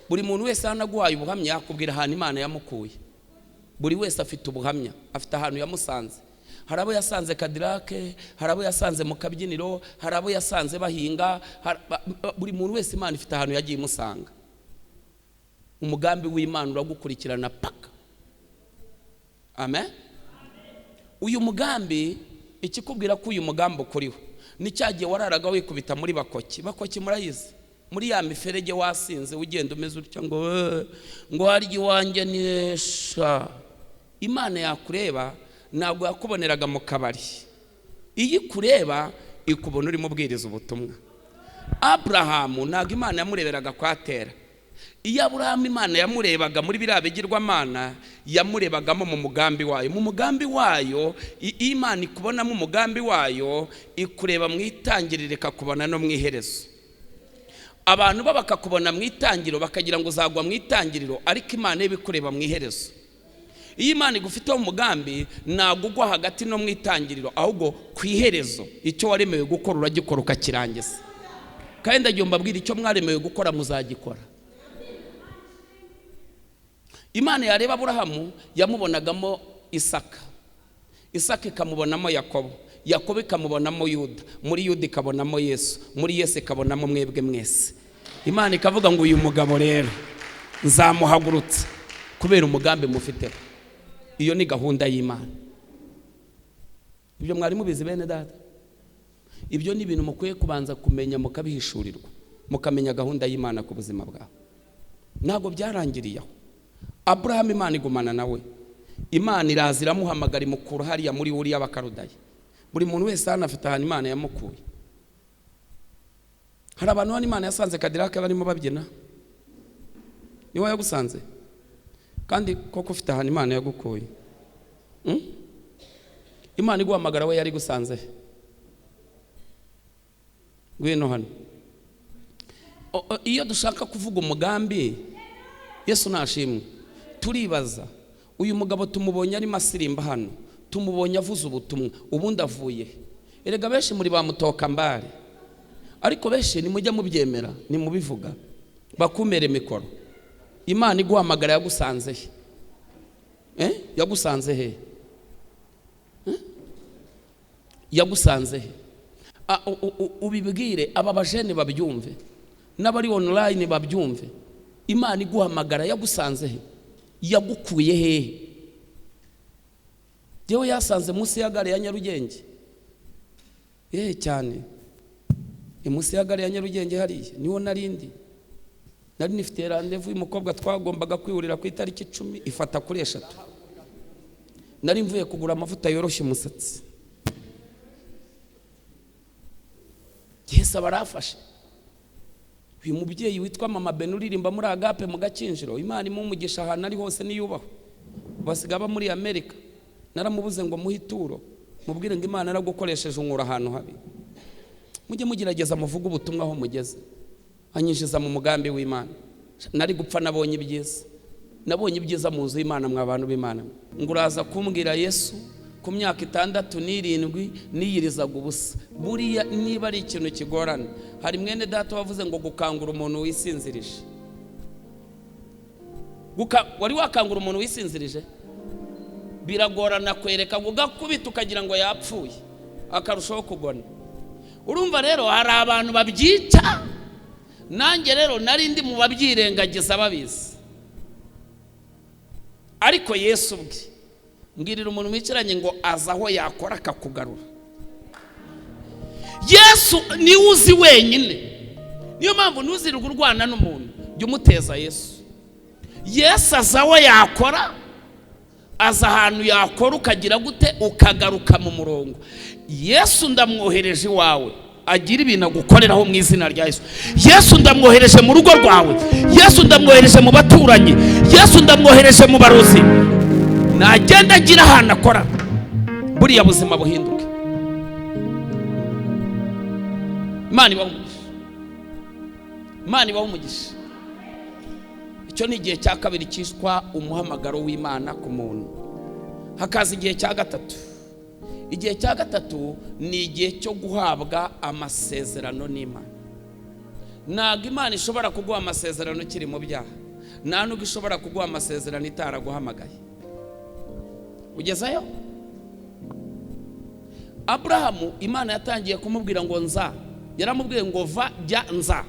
Buri muntu wese hano aguhaye ubuhamya yakubwira ahantu Imana yamukuye. Buri wese afite ubuhamya, afite ahantu yamusanze. Hari abo yasanze Kadirake, hari abo yasanze mu kabyiniro, hari abo yasanze bahinga. Buri muntu wese Imana ifite ahantu yagiye imusanga. Umugambi w'Imana uragukurikirana paka. Amen. Uyu mugambi, ikikubwira ko uyu mugambi ukuriho ni cya gihe wararaga wikubita muri bakoki. Bakoki murayizi, muri ya miferege wasinze ugenda umeze utya ngo ngo harya iwanjye nesha. Imana yakureba ntabwo yakuboneraga mu kabari, iyo ikureba ikubona urimo ubwiriza ubutumwa. Aburahamu ntabwo Imana yamureberaga kwa Tera. Iyo Aburahamu Imana yamurebaga muri biriya bigirwamana, yamurebagamo mu mugambi wayo. Mu mugambi wayo, iyo Imana ikubonamo umugambi wayo, ikureba mu itangiriro ikakubona no mu iherezo. Abantu bo bakakubona mu itangiriro bakagira ngo uzagwa mu itangiriro, ariko Imana yo ikureba mu iherezo. Iyo Imana igufiteho umugambi ntabwo ugwa hagati no mu itangiriro, ahubwo ku iherezo icyo waremewe gukora uragikora ukakirangiza. Kandi ndagira mbabwire, icyo mwaremewe gukora muzagikora. Imana yareba Aburahamu yamubonagamo Isaka, Isaka ikamubonamo Yakobo, Yakobo ikamubonamo Yuda, muri Yuda ikabonamo Yesu, muri Yesu ikabonamo mwebwe mwese. Imana ikavuga ngo uyu mugabo rero nzamuhagurutsa kubera umugambi mufiteho. Iyo ni gahunda y'Imana. Ibyo mwari mubizi bene data? Ibyo ni ibintu mukwiye kubanza kumenya, mukabihishurirwa, mukamenya gahunda y'Imana ku buzima bwawe. Ntabwo byarangiriye aho. Aburahamu Imana igumana nawe, Imana iraza iramuhamagara imukura hariya muri Uriya b'Abakaludaya. Buri muntu wese hano afite ahantu Imana yamukuye. Hari abantu hano Imana yasanze Kadirake barimo babyina, niwe yagusanze? Kandi koko ufite ahantu Imana yagukuye. Imana iguhamagara we yari gusanze. Ngwino hano. Iyo dushaka kuvuga umugambi, Yesu nashimwe, turibaza uyu mugabo tumubonye arimo asirimba hano, tumubonye avuze ubutumwa, ubundi avuye. Erega benshi muri ba mutoka mbare, ariko benshi nimujya mubyemera, nimubivuga, bakumere mikoro. Imana iguhamagara yagusanze he? Yagusanze he? Yagusanze he? Ubibwire aba bajene babyumve, n'abari online babyumve. Imana iguhamagara yagusanze he? Yagukuye hehe? Yewe yasanze munsi ya gare ya Nyarugenge. Cyane munsi ya gare ya Nyarugenge hariya niho narindi. Nari nifite rendez-vous y'umukobwa twagombaga kwihurira ku itariki 10, ifata kuri 3. Nari mvuye kugura amavuta yoroshye umusatsi. Yesu abarafashe. Uyu mubyeyi witwa Mama Ben uririmba muri Agape mu Gakinjiro, Imana imumugisha ahantu ari hose niyubahwe. Basiga aba muri Amerika. Naramubuze ngo muhe ituro, mubwire ngo Imana yaragukoresheje unkura ahantu habi. Mujye mugerageza muvuge ubutumwa aho mugeze. Anyinjiza mu mugambi w'Imana. Nari gupfa nabonye ibyiza. Nabonye ibyiza mu nzu y'Imana mwa bantu b'Imana. Ngo uraza kumbwira Yesu ku myaka 6 n'7 niyirizaga ubusa. Buriya niba ari ikintu kigorana, hari mwene data wavuze ngo gukangura umuntu wisinzirije. Wari wakangura umuntu wisinzirije? Biragorana kwereka ngo ugakubita ukagira ngo yapfuye, akarushaho kugona. Urumva rero hari abantu babyica, nanjye rero nari ndi mu babyirengagiza babizi. Ariko Yesu ubwe mbwirira umuntu wicaranye ngo aza aho yakora akakugarura. Yesu ni uzi wenyine. Niyo mpamvu ntuzirirwe urwana n'umuntu, jya umuteza Yesu. Yesu aza aho yakora, aza ahantu yakora ukagira gute, ukagaruka mu murongo. Yesu ndamwohereje iwawe, agira ibintu agukoreraho mu izina rya Yesu. Yesu ndamwohereje mu rugo rwawe, Yesu ndamwohereje mu baturanyi, Yesu ndamwohereje mu barozi. Nagenda agira ahantu akora, buriya buzima buhinduke. Imana ibahe umugisha. Imana ibahe umugisha. Icyo ni igihe cya kabiri cyitwa umuhamagaro w'Imana ku muntu. Hakaza igihe cya gatatu. Igihe cya gatatu ni igihe cyo guhabwa amasezerano n'Imana. Ntabwo Imana ishobora kuguha amasezerano ukiri mu byaha, nta nubwo ishobora kuguha amasezerano itaraguhamagaye. Ugezeyo Aburahamu, Imana yatangiye kumubwira ngo nza, yaramubwiye ngo va jya nza,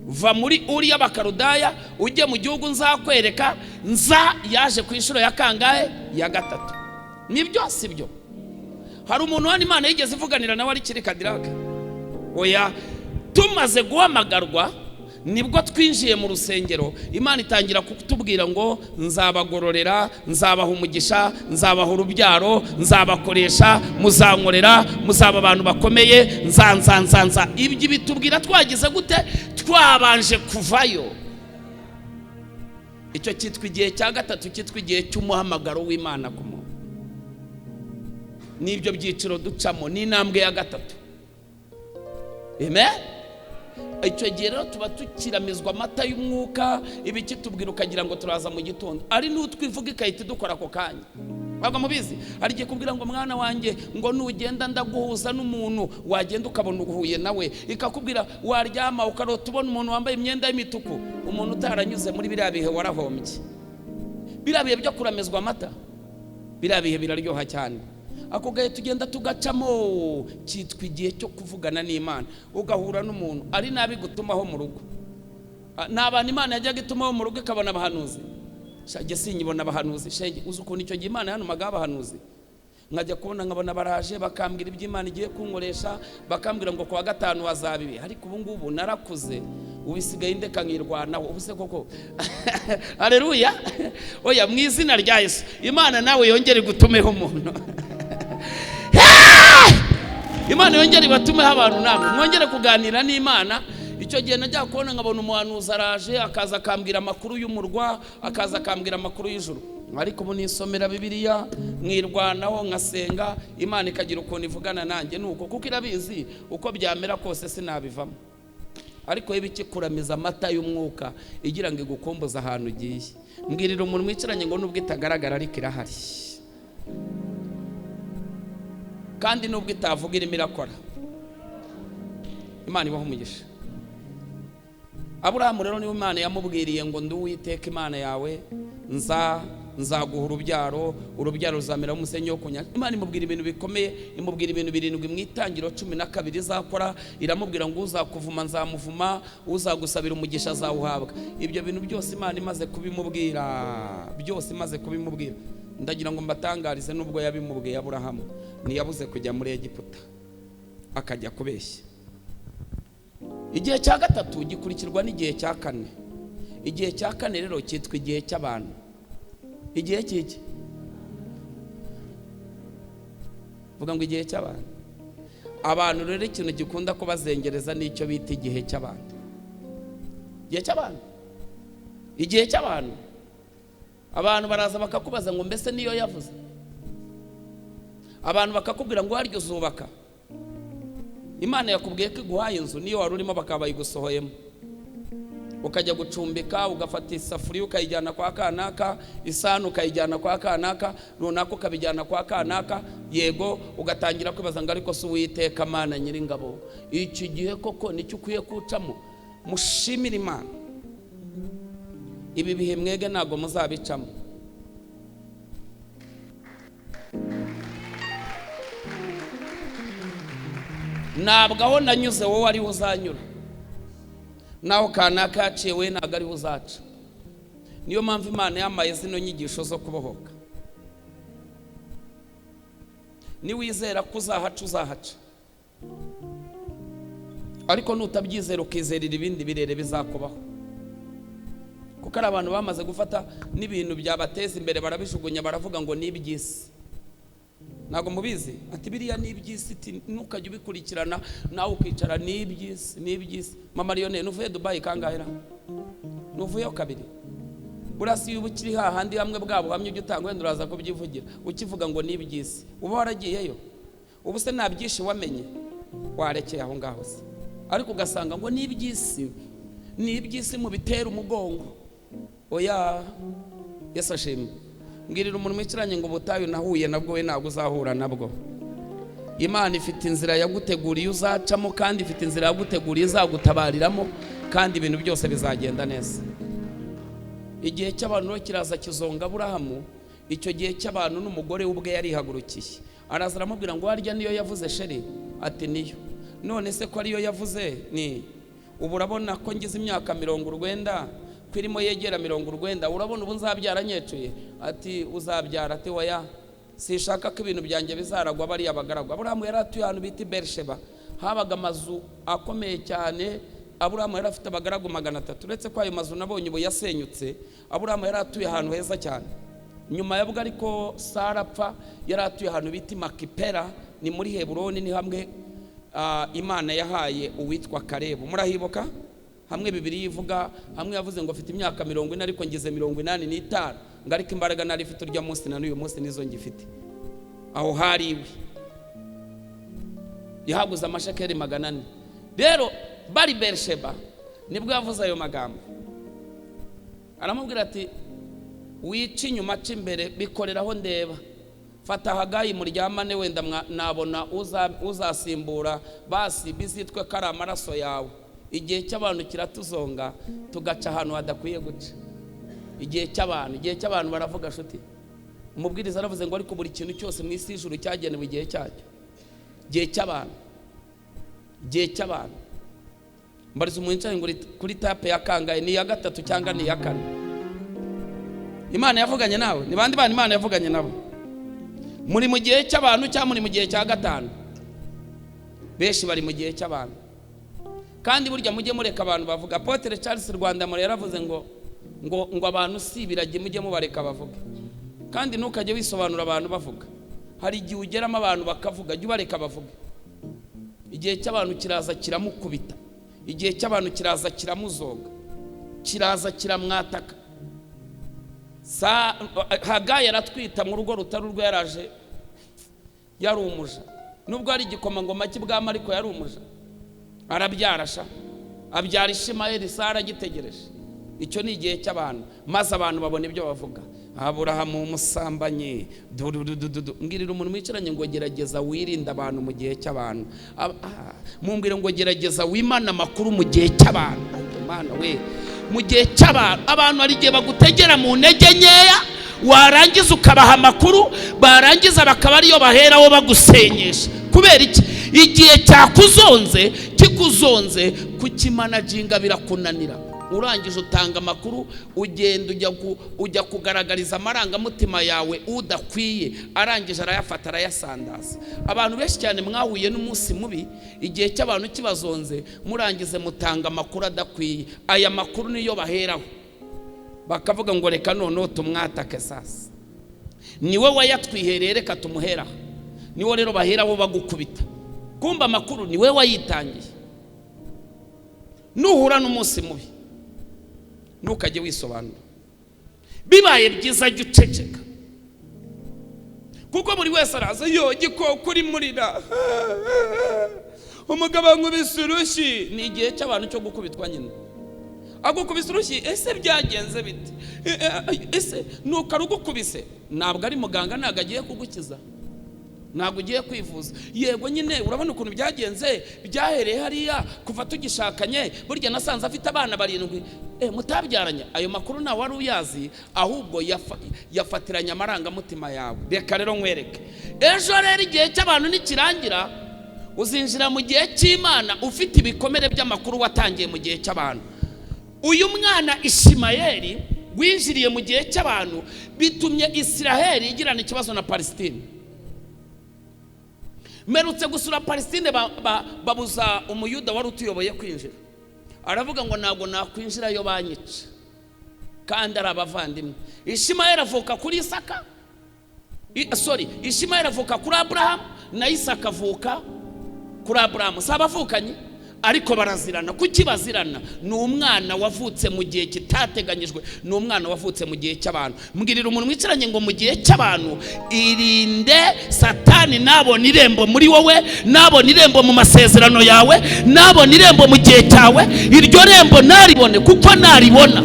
va muri Uri y'Abakarudaya ujye mu gihugu nzakwereka. Nza yaje ku inshuro ya kangahe? Ya gatatu. Nibyo si byo? Hari umuntu hano Imana yigeze ivuganira nawe ari kiri Kadiraka? Oya. Tumaze guhamagarwa nibwo twinjiye mu rusengero, Imana itangira kutubwira ngo nzabagororera, nzabaha umugisha, nzabaha urubyaro, nzabakoresha, muzankorera, muzaba abantu bakomeye, nza nza nza nza. Ibyo bitubwira twagize gute? Twabanje kuvayo. Icyo cyitwa igihe cya gatatu, cyitwa igihe cy'umuhamagaro w'Imana ku muntu. N'ibyo byiciro ducamo ni intambwe ya gatatu. Amen. Icyo gihe rero tuba tukiramizwa amata y'umwuka, ibiki tubwira ukagira ngo turaza mu gitondo, ari n'utwivuga ikahita idukora ako kanya. Ntabwo mubizi, hari igihe kubwira ngo mwana wanjye ngo nugenda ndaguhuza n'umuntu, wagenda ukabona uhuye nawe, ikakubwira waryama ukarota ubona umuntu wambaye imyenda y'imituku. Umuntu utaranyuze muri biriya bihe warahombye. Biriya bihe byo kuramizwa amata, biriya bihe biraryoha cyane. Ako gahe tugenda tugacamo cyitwa igihe cyo kuvugana n'Imana, ugahura n'umuntu ari nabi gutumaho mu rugo. Ni abantu Imana yajyaga itumaho mu rugo ikabona abahanuzi. Shenge sinyibona abahanuzi, shenge uzi ukuntu icyo gihe Imana yanumaga abahanuzi, nkajya kubona nkabona baraje bakambwira ibyo Imana igiye kunkoresha, bakambwira ngo kuwa gatanu hazaba ibi. Ariko ubu ngubu narakuze, ubisigaye ndeka nkirwanaho. Ubu se koko haleluya. Oya, mu izina rya Yesu Imana nawe yongere gutumeho umuntu. Imana yongere ibatumeho abantu, namwe mwongere kuganira n'Imana. Icyo gihe najya kubona nkabona umuhanuzi araje, akaza akambwira amakuru y'umurwa, akaza akambwira amakuru y'ijuru. Ariko ubu nisomera Bibiliya, mwirwanaho, nkasenga, Imana ikagira ukuntu ivugana nanjye. Nuko kuko irabizi uko byamera kose sinabivamo. Ariko ibikikuramiza amata y'umwuka igira ngo igukomboze ahantu ugiye. Mbwirira umuntu mwicaranye ngo nubwo itagaragara ariko irahari, kandi nubwo itavuga irimo irakora. Imana ibahe umugisha. Aburahamu rero niwe Imana yamubwiriye ngo ndi Uwiteka Imana yawe, nza nzaguha urubyaro, urubyaro ruzamera umusenyi wo ku nyanja. Imana imubwira ibintu bikomeye, imubwira ibintu birindwi mu itangiriro 12 izakora. Iramubwira ngo uzakuvuma nzamuvuma, uzagusabira umugisha azawuhabwa. Ibyo bintu byose Imana imaze kubimubwira, byose imaze kubimubwira, ndagira ngo mbatangarize, nubwo yabimubwiye Aburahamu ntiyabuze kujya muri Egiputa akajya kubeshya. Igihe cya gatatu gikurikirwa n'igihe cya kane. Igihe cya kane rero cyitwa igihe cy'abantu. Igihe cy'iki? Vuga ngo igihe cy'abantu. Abantu rero ikintu gikunda kubazengereza nicyo bita igihe cy'abantu. Igihe cy'abantu. Igihe cy'abantu. Abantu baraza bakakubaza ngo mbese niyo yavuze. Abantu bakakubwira ngo haryo uzubaka. Imana yakubwiye ko iguhaye inzu, niyo wari urimo bakaba bayigusohoyemo, ukajya gucumbika, ugafata isafuriya ukayijyana kwa kanaka, isahani ukayijyana kwa kanaka, runaka ukabijyana kwa kanaka, yego ugatangira kwibaza ngo ariko si Uwiteka Mana nyiringabo, iki gihe koko nicyo ukwiye kucamo? Mushimire Imana. Ibi bihe mwege ntabwo muzabicamo. Ntabwo aho nanyuze wowe ariho uzanyura, naho kanaka yaciye we ntabwo ariho uzaca. Niyo mpamvu Imana yamaye zino nyigisho zo kubohoka. Niwizera ko uzahaca uzahaca, ariko nutabyizera ukizerera ibindi birere bizakubaho. Kuko ari abantu bamaze gufata n'ibintu byabateza imbere barabijugunya, baravuga ngo ni iby'isi. Ntabwo mubizi? Ati biriya ni iby'isi, ntukajya ubikurikirana nawe ukicara, ni iby'isi, ni iby'isi. Mama Lionel, nuvuye Dubai kangahe ra? Nuvuyeho kabiri. Burasi iyo ukiri hahandi hamwe bwa buhamya ujya utanga, wenda uraza kubyivugira ukivuga ngo ni iby'isi, uba waragiyeyo. Ubu se nta byinshi wamenye, warekeye aho ngaho se. Ariko ugasanga ngo ni iby'isi, ni iby'isi mu bitera umugongo. Oya, Yesu ashimwe. Mbwirira umuntu mwicaranye ngo ubutayu nahuye nabwo we ntabwo uzahura nabwo. Imana ifite inzira yaguteguriye uzacamo, kandi ifite inzira yaguteguriye izagutabariramo, kandi ibintu byose bizagenda neza. Igihe cy'abantu rero kiraza kizonga Aburahamu. Icyo gihe cy'abantu n'umugore we ubwe yarihagurukiye, araza aramubwira ngo harya niyo yavuze chéri? Ati niyo. None se ko ariyo yavuze, ni ubu urabona ko ngize imyaka 90, ko irimo yegera 90, urabona ubu nzabyara nyecuye? Ati uzabyara. Ati oya, sishaka ko ibintu byanjye bizaragwa bariya bagaragu. Aburahamu yari atuye ahantu bita i Berisheba, habaga amazu akomeye cyane. Aburahamu yari afite abagaragu 300, uretse ko ayo mazu nabonye ubu yasenyutse. Aburahamu yari atuye ahantu heza cyane. Nyuma yabwo ariko Sara apfa, yari atuye ahantu bita Makipera, ni muri Heburoni, ni hamwe Imana yahaye uwitwa Karebu. Murahibuka hamwe Bibiliya ivuga, hamwe yavuze ngo afite imyaka 40 ariko ngize 85, ngo ariko imbaraga nari ifite urya munsi na n'uyu munsi nizo ngifite. Aho hari iwe yahaguze amashekeli 400. Rero bari Berisheba nibwo yavuze ayo magambo, aramubwira ati wica inyuma aca imbere, bikoreraho ndeba, fata Hagayi muryamane, wenda nabona uzasimbura, basi bizitwe ko ari amaraso yawe. Igihe cy'abantu kiratuzonga tugaca ahantu hadakwiye guca. Igihe cy'abantu, igihe cy'abantu baravuga shuti. Umubwiriza aravuze ngo ariko buri kintu cyose mu isi y'ijuru cyagenewe igihe cyacyo. Igihe cy'abantu, igihe cy'abantu. Mbariza umuntu wicaye ngo kuri tape ya kangahe, ni iya gatatu cyangwa ni iya kane? Imana yavuganye nawe? Ni bandi bana Imana yavuganye nabo? Muri mu gihe cy'abantu cyangwa muri mu gihe cya gatanu? Benshi bari mu gihe cy'abantu. Kandi burya mujye mureka abantu bavuga. Apotre Charles Rwandamura yaravuze ngo ngo ngo abantu si ibiragi, mujye mubareka bavuge. Kandi ntukajye wisobanura abantu bavuga. Hari igihe ugeramo abantu bakavuga, jya ubareka bavuge. Igihe cy'abantu kiraza kiramukubita, igihe cy'abantu kiraza kiramuzonga, kiraza kiramwataka. Hagayi aratwita mu rugo rutari urwo, yaraje yari umuja, nubwo ari igikomangoma cy'ibwami ariko yari umuja. Arabyara sha, abyara Ishimayeli, Sara agitegereje. Icyo ni igihe cy'abantu, maze abantu babona ibyo bavuga. Aburahamu umusambanyi, dududududu. Mbwirira umuntu mwicaranye ngo gerageza wirinde abantu mu gihe cy'abantu. Mumbwire ngo gerageza wimane amakuru mu gihe cy'abantu. Mana we, mu gihe cy'abantu, abantu hari igihe bagutegera mu ntege nkeya, warangiza ukabaha amakuru, barangiza bakaba ariyo baheraho bagusenyesha. Kubera iki? Igihe cyakuzonze, kikuzonze, kukimanaginga birakunanira. Urangije utanga amakuru, ugenda ujya kugaragariza amarangamutima yawe udakwiye, arangije arayafata arayasandaza. Abantu benshi cyane mwahuye n'umunsi mubi, igihe cy'abantu kibazonze, murangize mutanga amakuru adakwiye. Aya makuru niyo baheraho bakavuga ngo reka noneho tumwatake sasa, niwe wayatwihereye, reka tumuheraho. Niwo rero baheraho bagukubita, kumva amakuru niwe wayitangiye. Nuhura n'umunsi mubi ntukajye wisobanura, bibaye byiza jya uceceka, kuko buri wese araza yo gikoko uri murira, umugabo ankubise urushyi. Ni igihe cy'abantu cyo gukubitwa nyine, agukubise urushyi, ese byagenze bite? Ese nuko arugukubise? Ntabwo ari muganga, ntabwo agiye kugukiza, ntabwo ugiye kwivuza. Yego nyine urabona ukuntu byagenze, byahereye hariya kuva tugishakanye, burya nasanze afite abana 7 mutabyaranye. Ayo makuru ntawe wari uyazi, ahubwo yafatiranye amarangamutima yawe. Reka rero nkwereke, ejo rero igihe cy'abantu nikirangira, uzinjira mu gihe cy'Imana ufite ibikomere by'amakuru watangiye mu gihe cy'abantu. Uyu mwana Ishimayeli winjiriye mu gihe cy'abantu, bitumye Israheli igirana ikibazo na Palestine. Mperutse gusura Palestine, babuza umuyuda wari utuyoboye kwinjira, aravuga ngo ntabwo nakwinjirayo banyica, kandi ari abavandimwe. Ishimayeli avuka kuri Isaka, sorry, Ishimayeli avuka kuri Aburahamu na Isaka avuka kuri Aburahamu. Si abavukanye ariko barazirana. Kuki bazirana? Ni umwana wavutse mu gihe kitateganyijwe, ni umwana wavutse mu gihe cy'abantu. Mbwirira umuntu mwicaranye ngo mu gihe cy'abantu irinde Satani nabona irembo muri wowe, nabona irembo mu masezerano yawe, nabona irembo mu gihe cyawe, iryo rembo naribone, kuko naribona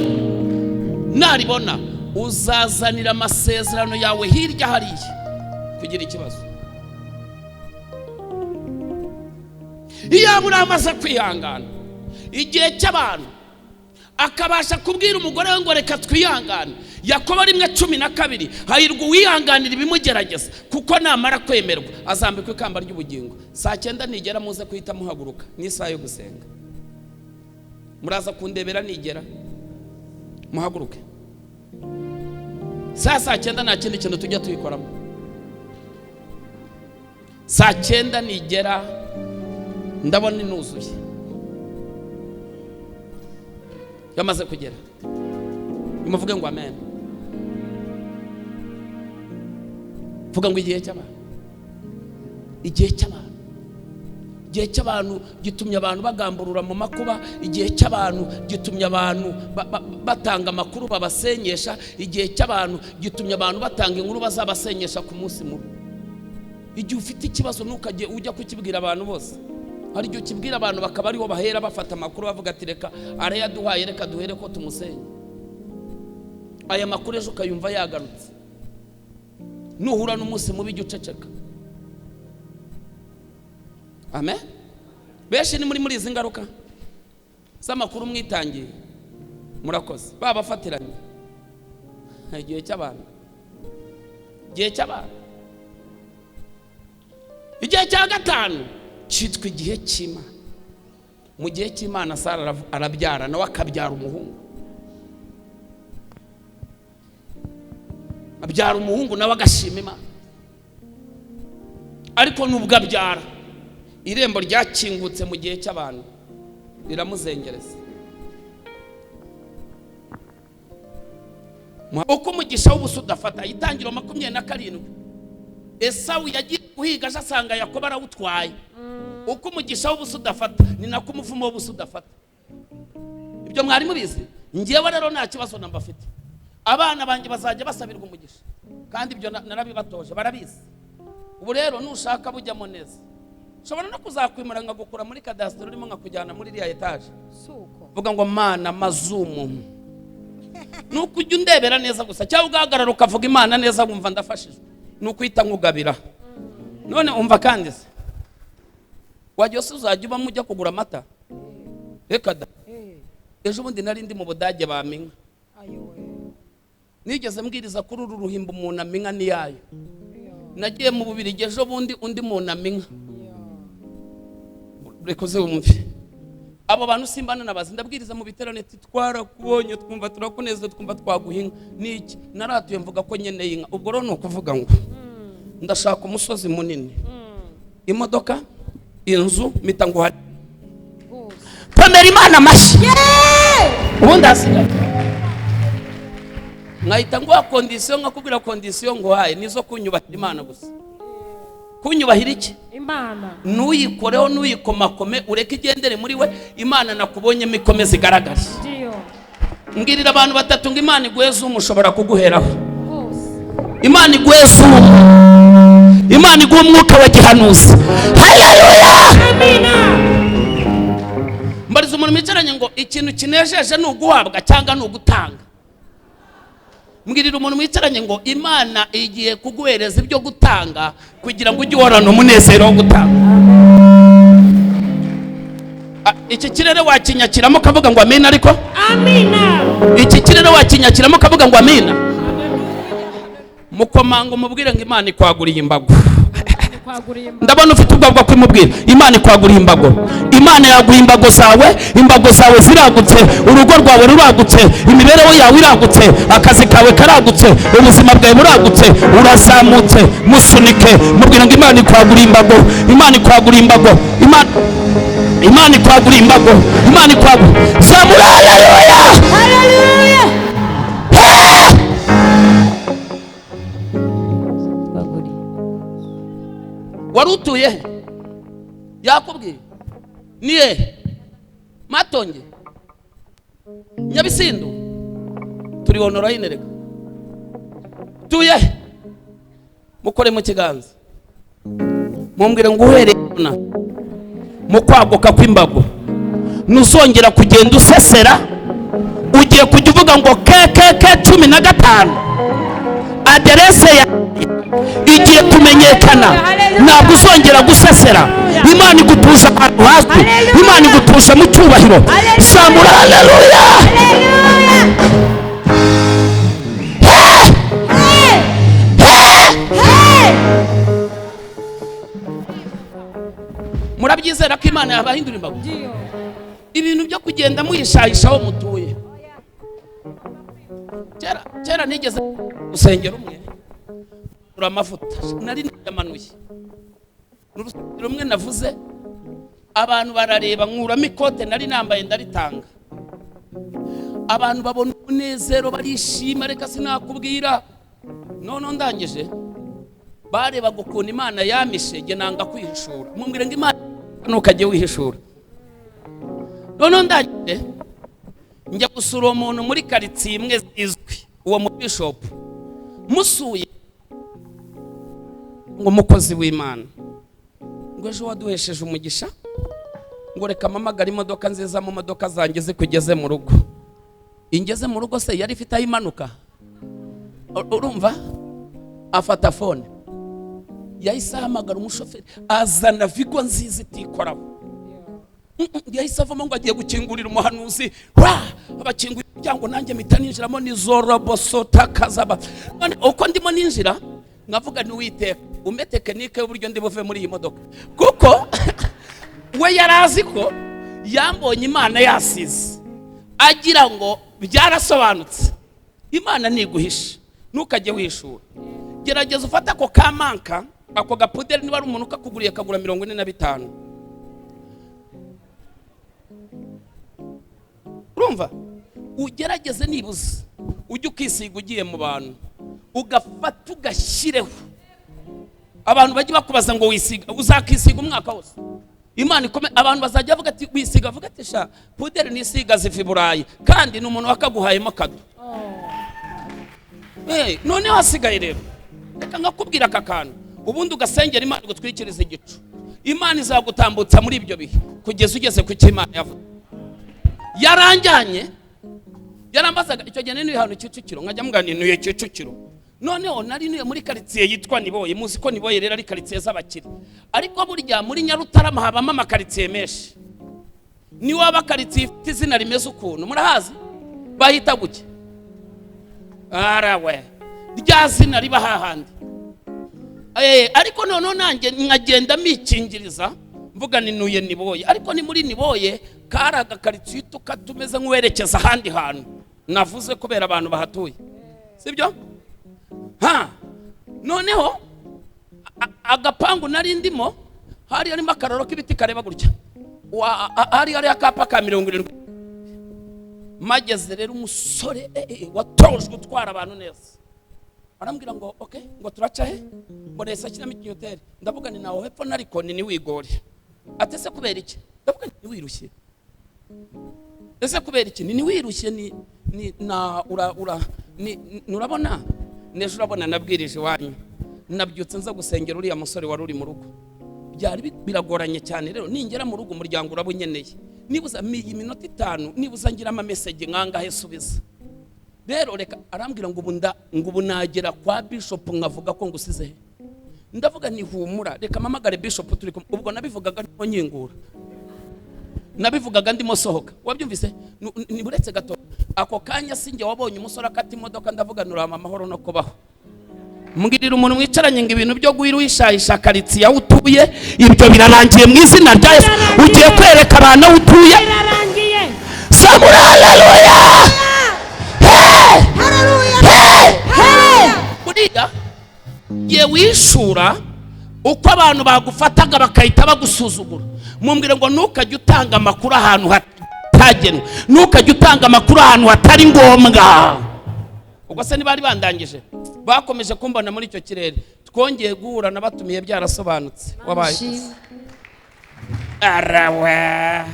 uzazanira amasezerano yawe hirya hariya kugira ikibazo. Iyo Aburahamu aza kwihangana igihe cy'abantu, akabasha kubwira umugore we ngo reka twihangane. Yakobo 1:12, hahirwa uwihanganira ibimugerageza, kuko namara kwemerwa azambikwa ikamba ry'ubugingo. Saa 9 nigera muze kuhita muhaguruka, ni isaha yo gusenga. Muraza kundebera nigera muhaguruke. Saa 9 nta kindi kintu tujya tuyikoramo. Saa 9 nigera ndabona inuzuye, yamaze kugera. Nimuvuge ngo amen. Vuga ngo igihe cy'abantu, igihe cy'abantu, igihe cy'abantu gitumye abantu bagamburura mu makuba. Igihe cy'abantu gitumye abantu batanga amakuru babasenyesha. Igihe cy'abantu gitumye abantu batanga inkuru bazabasenyesha ku munsi mubi. Igihe ufite ikibazo ntukajye ujya kukibwira abantu bose. Hari igihe ukibwira abantu bakaba ariho bahera bafata amakuru bavuga ati reka arayaduhaye, reka duhere ko tumusenye. Aya makuru ejo ukayumva yagarutse. Nuhura n'umunsi mubi jya uceceka. Amen. Benshi ni muri izi ngaruka z'amakuru mwitangiye, murakoze babafatiranye. Igihe cy'abantu, igihe cy'abantu. Igihe cya 5 cyitwa igihe cy'Imana. Mu gihe cy'Imana Sara arabyara, nawe akabyara umuhungu. Abyara umuhungu nawe agashima Imana. Ariko nubwo abyara, irembo ryakingutse mu gihe cy'abantu riramuzengereza. Uko umugisha w'ubusa udafata. Itangiro 27, Esawu yagiye guhiga aje asanga Yakobo arawutwaye. Uko umugisha w'ubusa udafata ni nako umuvumo w'ubusa udafata. Ibyo mwari mubizi? Njyewe rero nta kibazo namba afite. Abana banjye bazajya basabirwa umugisha, kandi ibyo narabibatoje, barabizi. Ubu rero nushaka bujyamo neza, ushobora no kuzakwimura nkagukura muri kadasiteri urimo nkakujyana muri iriya etaje. Vuga ngo Mana mazumu. Nuko ujya undebera neza gusa, cyangwa ugahagarara ukavuga Imana neza wumva ndafashijwe, nuko uhita nkugabira. None umva kandi se, wajya se uzajya ubamo ujya kugura amata? Reka da. Ejo bundi nari ndi mu Budage baminka. Nigeze mbwiriza kuri uru ruhimbo umuntu aminka ni yayo. Nagiye mu Bubirigi ejo bundi undi muntu aminka. Reka wumve. Abo bantu simbana nabazi, ndabwiriza mu biterane twarakubonye twumva turakuneze twumva twaguhinga. Niki naratuye mvuga ko nkeneye inka. Ubwo rero ni ukuvuga ngo ndashaka umusozi munini, imodoka, inzu, mpita nguha. Komera Imana amashyi. Ubundi hasigaye nkahita nguha kondisiyo, nkakubwira kondisiyo nguhaye nizo kunyubahira Imana gusa. Kunyubahira iki? Imana. Nuyikoreho, nuyikomakome, ureke igendere muri we. Imana nakubonyemo ikomeze igaragare. Mbwirira abantu batatu ngo Imana iguhe zumu ushobora kuguheraho. Imana iguhe zumu. Imana iguhe umwuka wa gihanuzi. Haleluya. Amina. Mbariza umuntu mwicaranye ngo ikintu kinejeje ni uguhabwa cyangwa ni ugutanga. Mbwirira umuntu mwicaranye ngo Imana igiye kuguhereza ibyo gutanga kugira ngo ujye uhorana umunezero wo gutanga. Iki kirere wakinyakiramo ukavuga ngo amina. Ariko amina. Iki kirere wakinyakiramo ukavuga ngo amina. Mukomanga umubwire ngo Imana ikwaguriye imbago. Ndabona ufite ubwoba bwo kumubwira. Imana ikwaguriye imbago. Imana yaguha imbago zawe, imbago zawe ziragutse, urugo rwawe ruragutse, imibereho yawe iragutse, akazi kawe karagutse, ubuzima bwawe buragutse, urazamutse. Musunike mubwira ngo Imana ikwaguriye imbago. Imana ikwaguriye imbago. Imana ikwaguriye imbago. Imana ikwaguriye. Zamura haleluya. Haleluya. Wari utuye he? Yakubwiye ni hehe? Matonge, Nyabisindu, turi honorayine. Reka tuye he? Mukore mu kiganza mumbwire ngo uhereye mu kwaguka kw'imbago ntuzongera kugenda usesera. Ugiye kujya uvuga ngo KKK 15 aderese ya igiye kumenyekana. Ntabwo uzongera gusesera. Imana igutuza ahantu hazwi, Imana igutuza mu cyubahiro. Zamura haleluya. Murabyizera ko Imana yabahindura imbago? Ibintu byo kugenda muyishayishaho mutuye. Kera nigeze gusengera umwe amavuta nari nayamanuye, urusengero rumwe navuze abantu barareba, nkuramo ikote nari nambaye ndaritanga, abantu babona umunezero barishima, reka sinakubwira. None ndangije barebaga ukuntu Imana yamishe, nge nanga kwihishura, mumbwire ngo Imana ntukajye wihishura. None ndangije njya gusura uwo muntu muri karitsiye imwe zizwi, uwo mu bishop musuye ngo umukozi w'Imana ngo ejo waduhesheje umugisha, ngo reka mpamagare imodoka nziza mu modoka zanjye zikugeze mu rugo. Ingeze mu rugo se yari ifite aho imanuka? Urumva afata phone yahise ahamagara umushoferi azana Vigo nziza itikoraho. Yahise avamo ngo agiye gukingurira umuhanuzi, abakingurira umuryango nanjye mpita ninjiramo nizorobosota. Uko ndimo ninjira nkavuga ni Uwiteka umpe tekinike y'uburyo ndi buve muri iyi modoka, kuko we yari azi ko yambonye Imana yasize agira ngo byarasobanutse. Imana ntiguhishe, ntukajye wishura. Gerageza ufate ako kamanka, ako gapuderi, niba ari umuntu ukakuguriye kagura 45. Urumva ugerageze nibuze ujye ukisiga ugiye mu bantu, ugafata ugashyireho. Abantu bajye bakubaza ngo wisiga, uzakisiga umwaka wose. Imana ikome, abantu bazajya bavuga ati wisiga, avuga ati sha puderi nisiga ziva i Burayi, kandi ni umuntu wakaguhayemo kado. Noneho hasigaye rero reka nkakubwira aka kantu, ubundi ugasengera Imana igutwikiriza igicu. Imana izagutambutsa muri ibyo bihe kugeza ugeze ku cyo Imana yavuze. Yaranjyanye, yarambazaga icyo gihe nari hano Kicukiro, nkajya mbwira nti ntuye Kicukiro. Noneho nari ntuye muri karitsiye yitwa Niboye. Muzi ko Niboye rero ari karitsiye z'abakire, ariko burya muri Nyarutarama habamo amakaritsiye menshi. Ni waba karitsiye ifite izina rimeze ukuntu murahazi, bahita guke arawe rya zina riba hahandi. Ariko noneho nanjye nkagenda mikingiriza mvuga ni ntuye Niboye, ariko ni muri Niboye kari agakaritsiye tumeze nk'uwerekeza ahandi hantu navuze kubera abantu bahatuye, sibyo? Noneho agapangu nari ndimo hari harimo akararo k'ibiti kareba gutya, hari hari akapa ka 70. Mageze rero umusore watojwe gutwara abantu neza arambwira ngo okay, ngo turaca he, ngo nese ashyiramo ikinyoteri. Ndavuga ni naho hepfo nariko ni niwigore. Ati ese kubera iki? Ndavuga ni wirushye. Ese kubera iki? Ni wirushye ni na ura ura ni nurabona nejo urabona nabwirije wanyu nabyutse nza gusengera uriya musore wari uri mu rugo. Byari biragoranye cyane rero ningera mu rugo umuryango urabunyeneye, nibuza iminota 5 nibuza ngira ama message nkangahe subiza. Rero reka arambwira ngo ubu nagera kwa bishop nkavuga ko ngusize he. Ndavuga ni humura reka mpamagare bishop turi kumwe. Ubwo nabivugaga ndimo nyingura, nabivugaga ndimo sohoka, wabyumvise? Ni buretse gato ako kanya sinjye wabonye umusore akata imodoka, ndavuga nurama amahoro no kubaho. Mbwirira umuntu mwicaranye ngo ibintu byo guhira wishayisha karitsiye aho utuye ibyo birarangiye mu izina rya Yesu. Ugiye kwereka abantu aho utuye. Samura haleluya. Buriya ye wishura uko abantu bagufataga bakahita bagusuzugura. Mumbwire ngo ntukajye utanga amakuru ahantu hatagenwe, ntukajye utanga amakuru ahantu hatari ngombwa. Ubwo se ntibari bandangije, bakomeje kumbona muri icyo kirere. Twongeye guhura nabatumiye byarasobanutse. Wabaye arawe,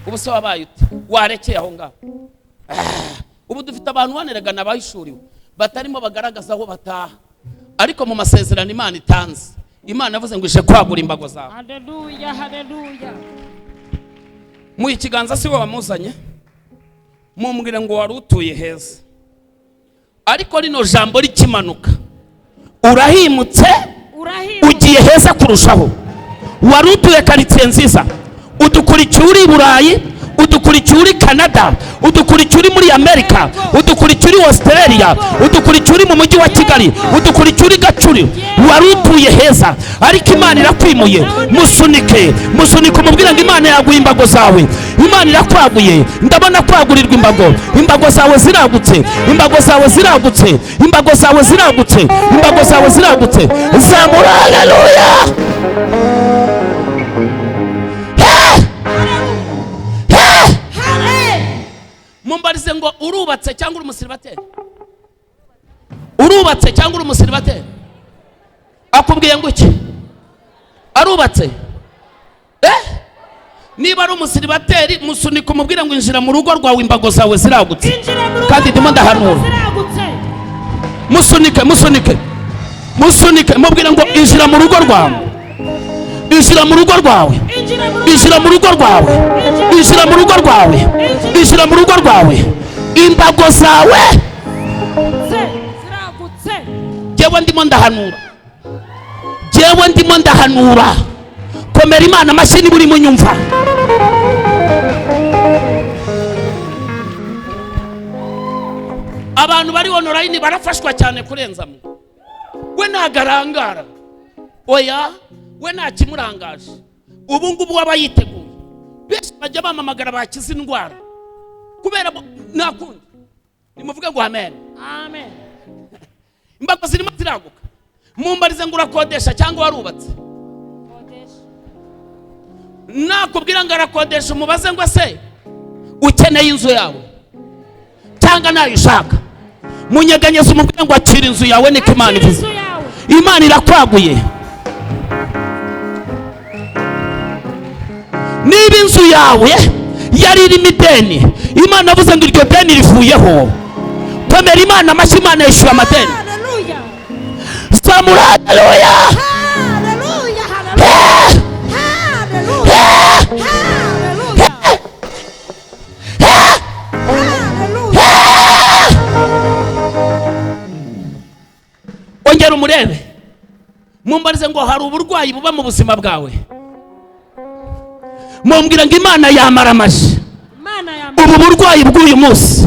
ubu se wabaye ute? Warekeye aho ngaho. Ubu dufite abantu baneregana bahishuriwe batarimo bagaragaza aho bataha, ariko mu masezerano Imana itanze, Imana yavuze ngo ije kwagura imbago zawe. Haleluya, haleluya. Mu ikiganza si we wamuzanye, mumbwire ngo wari utuye heza, ariko rino jambo rikimanuka urahimutse, ugiye Ugiye heza kurushaho. Wari utuye karitsiye nziza, udukurikiye uri i Burayi, udukurikiye uri Canada, udukurikiye uri muri Amerika, udukurikiye uri Australia, udukurikiye uri mu mujyi wa Kigali, udukurikiye uri Gacuri. Wari utuye heza, ariko Imana irakwimuye. Musunike, musunike, umubwire ngo Imana yaguye imbago zawe, Imana irakwaguye. Ndabona kwagurirwa imbago, imbago zawe ziragutse, imbago zawe ziragutse, imbago zawe ziragutse, imbago zawe ziragutse. Zamura haleluya. Mumbarize ngo urubatse cyangwa uri umusiribateri? Urubatse cyangwa uri umusiribateri? Akubwiye ngo iki? Arubatse? Niba ari umusiribateri, musunika umubwire ngo injira mu rugo rwawe, imbago zawe ziragutse. Kandi ndimo ndahanura. Musunike, musunike, musunike, mubwire ngo injira mu rugo rwawe, injira mu rugo rwawe, injira mu rugo rwawe, injira mu rugo rwawe, injira mu rugo rwawe, imbago zawe ziragutse. Jewe ndimo ndahanura, jewe ndimo ndahanura. Komera Imana amashyi niba urimo unyumva. Abantu bari online barafashwa cyane kurenza mwe. We ntagarangara, oya, we nta kimurangaje. Ubu ngubu waba yiteguye. Benshi bajya bamamagara bakize indwara kubera nta kundi. Nimuvuge ngo amen. Amen. Imbago zirimo ziraguka. Mumbarize ngo urakodesha cyangwa warubatse? Nakubwira ngo arakodesha, umubaze ngo se ukeneye inzu yawe cyangwa nayo ushaka? Munyeganyeze umubwire ngo akira inzu yawe, niko Imana ivuze. Imana irakwaguye. Niba inzu yawe yari irimo ideni, Imana avuze ngo iryo deni rivuyeho. Komera Imana amashyi, Imana yishyura amadeni. Zamura haleluya. Ongera umurebe, mumbarize ngo hari uburwayi buba mu buzima bwawe. Mumbwira ngo Imana yamara amashyi. Ubu burwayi bw'uyu munsi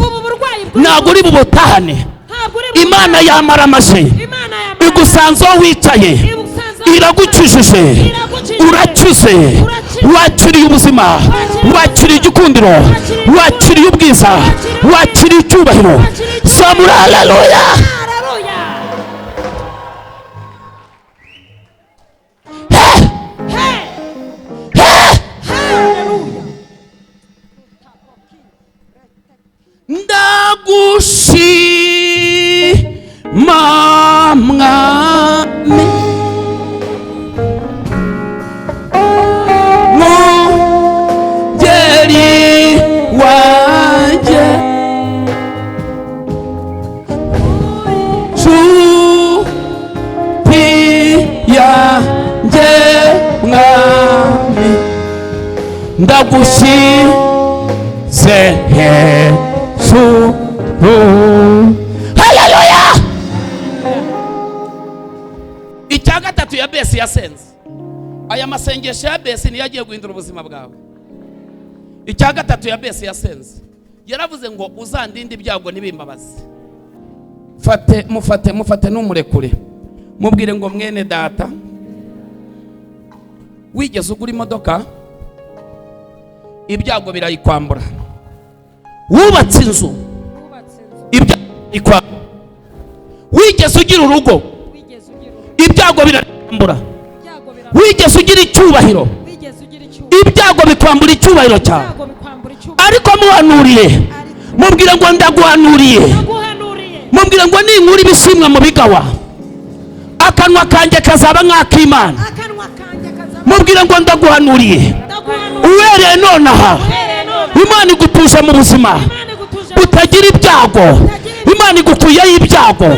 ntabwo uri bubutahane. Imana yamara amashyi, igusanze aho wicaye, iragukijije, urakize, wakiriye ubuzima, wakiriye igikundiro, wakiriye ubwiza, wakiriye icyubahiro. Zamura haleluya. Ndagushima mwami, mungeri wanjye, nshuti yanjye mwami, ndagushyize hejuru. Haleluya. Icya gatatu ya Yabesi yasenze. Aya masengesho ya Yabesi niyo agiye guhindura ubuzima bwawe. Icya gatatu ya Yabesi yasenze, yaravuze ngo uzandinde ibyago n'ibimbabazi. Fate, mufate, mufate n'umurekure, mubwire ngo mwene data, wigeze ugura imodoka ibyago birayikwambura, wubatse inzu ibyago birayikwambura, wigeze ugira urugo ibyago birakwambura, wigeze ugira icyubahiro ibyago bikwambura icyubahiro cyawe. Ariko muhanuriye, mubwire ngo ndaguhanuriye, mubwire ngo ninkura ibishimwa mu bigawa, akanwa kanjye kazaba nk'ak'Imana. Mubwire ngo ndaguhanuriye, uhereye nonaha Imana igutuje mu buzima utagira ibyago, Imana igukuyeho ibyago,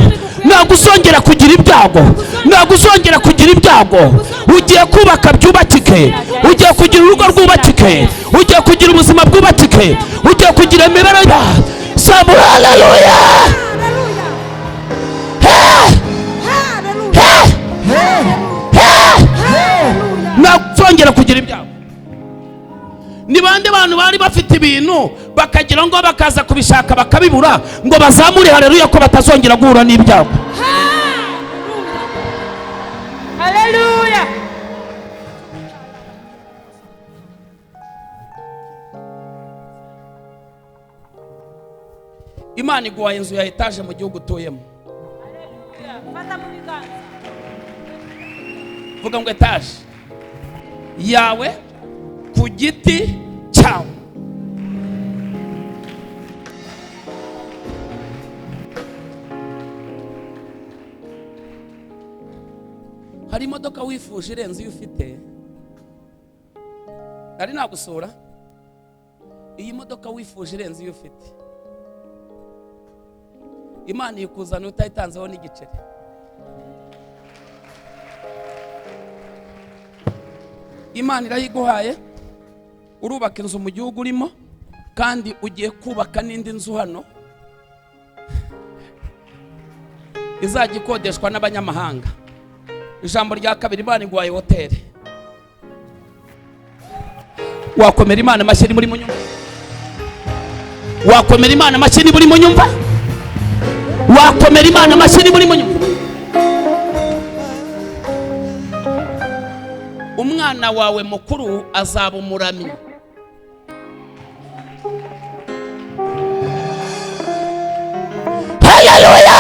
ntabwo uzongera kugira ibyago, ntabwo uzongera kugira ibyago. Ugiye kubaka byubakike, ugiye kugira urugo rwubakike, ugiye kugira ubuzima bwubakike, ugiye kugira imibereho. Zamura haleluya. batazongera kugira ibyago. Ni bande bantu bari bafite ibintu bakagira ngo bakaza kubishaka bakabibura ngo bazamure haleluya ko batazongera guhura n'ibyago? Haleluya. Imana iguhaye inzu ya etaje mu gihugu utuyemo. Fata mu biganza. Vuga ngo etaje yawe ku giti cyawe. Hari imodoka wifuje irenze iyo ufite, nari nagusura. Iyi modoka wifuje irenze iyo ufite, Imana ikuzana utayitanzeho n'igiceri. Imana irayiguhaye, urubaka inzu mu gihugu urimo, kandi ugiye kubaka n'indi nzu hano izajya ikodeshwa n'abanyamahanga. Ijambo rya kabiri, Imana iguhaye hoteli. Wakomera Imana amashyi muri munyumva? Wakomera Imana amashyi muri munyumva? Wakomera Imana amashyi muri munyumva? Umwana wawe mukuru azaba umuramyi. Haleluya!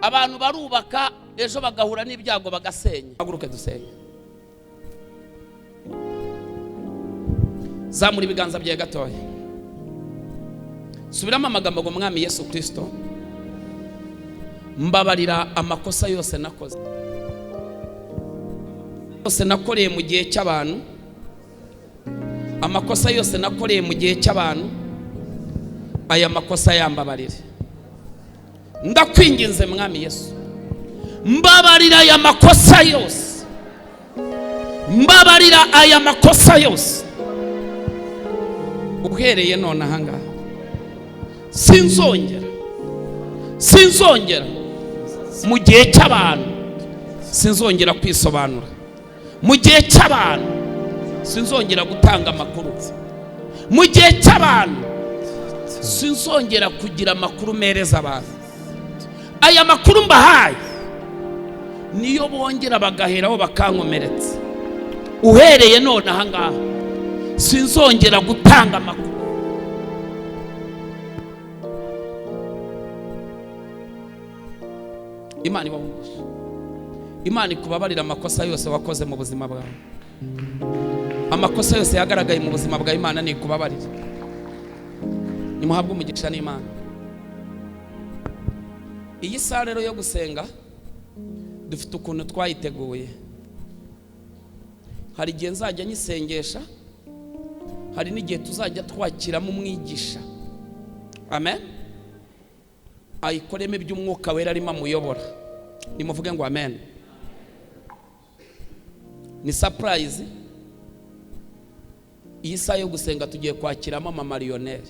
Abantu barubaka ejo bagahura n'ibyago bagasenya. Haguruke dusenye. Zamura ibiganza byawe gatoya. Subiramo amagambo ngo Mwami Yesu Kristo, mbabarira amakosa yose nakoze, yose nakoreye mu gihe cy'abantu, amakosa yose nakoreye mu gihe cy'abantu, aya makosa yambabarire. Ndakwinginze Mwami Yesu, mbabarira aya makosa yose, mbabarira aya makosa yose. Uhereye none ahangaha sinzongera, sinzongera mu gihe cy'abantu, sinzongera kwisobanura mu gihe cy'abantu, sinzongera gutanga amakuru mu gihe cy'abantu, sinzongera kugira amakuru mereza abantu. Aya makuru mbahaye niyo bongera bagaheraho bakankomeretsa. Uhereye none ahangaha sinzongera gutanga amakuru. Imana ibahugisha, Imana ikubabarira amakosa yose wakoze mu buzima bwawe, amakosa yose yagaragaye mu buzima bwawe, Imana nikubabarira. Nimuhabwe umugisha n'Imana. Iyi saha rero yo gusenga dufite ukuntu twayiteguye. Hari igihe nzajya nyisengesha, hari n'igihe tuzajya twakiramo umwigisha. Amen. Ayikoremo iby'umwuka wera arimo amuyobora. Nimuvuge ngo amen. Ni surprise. Iyi saha yo gusenga tugiye kwakiramo mama Lionel.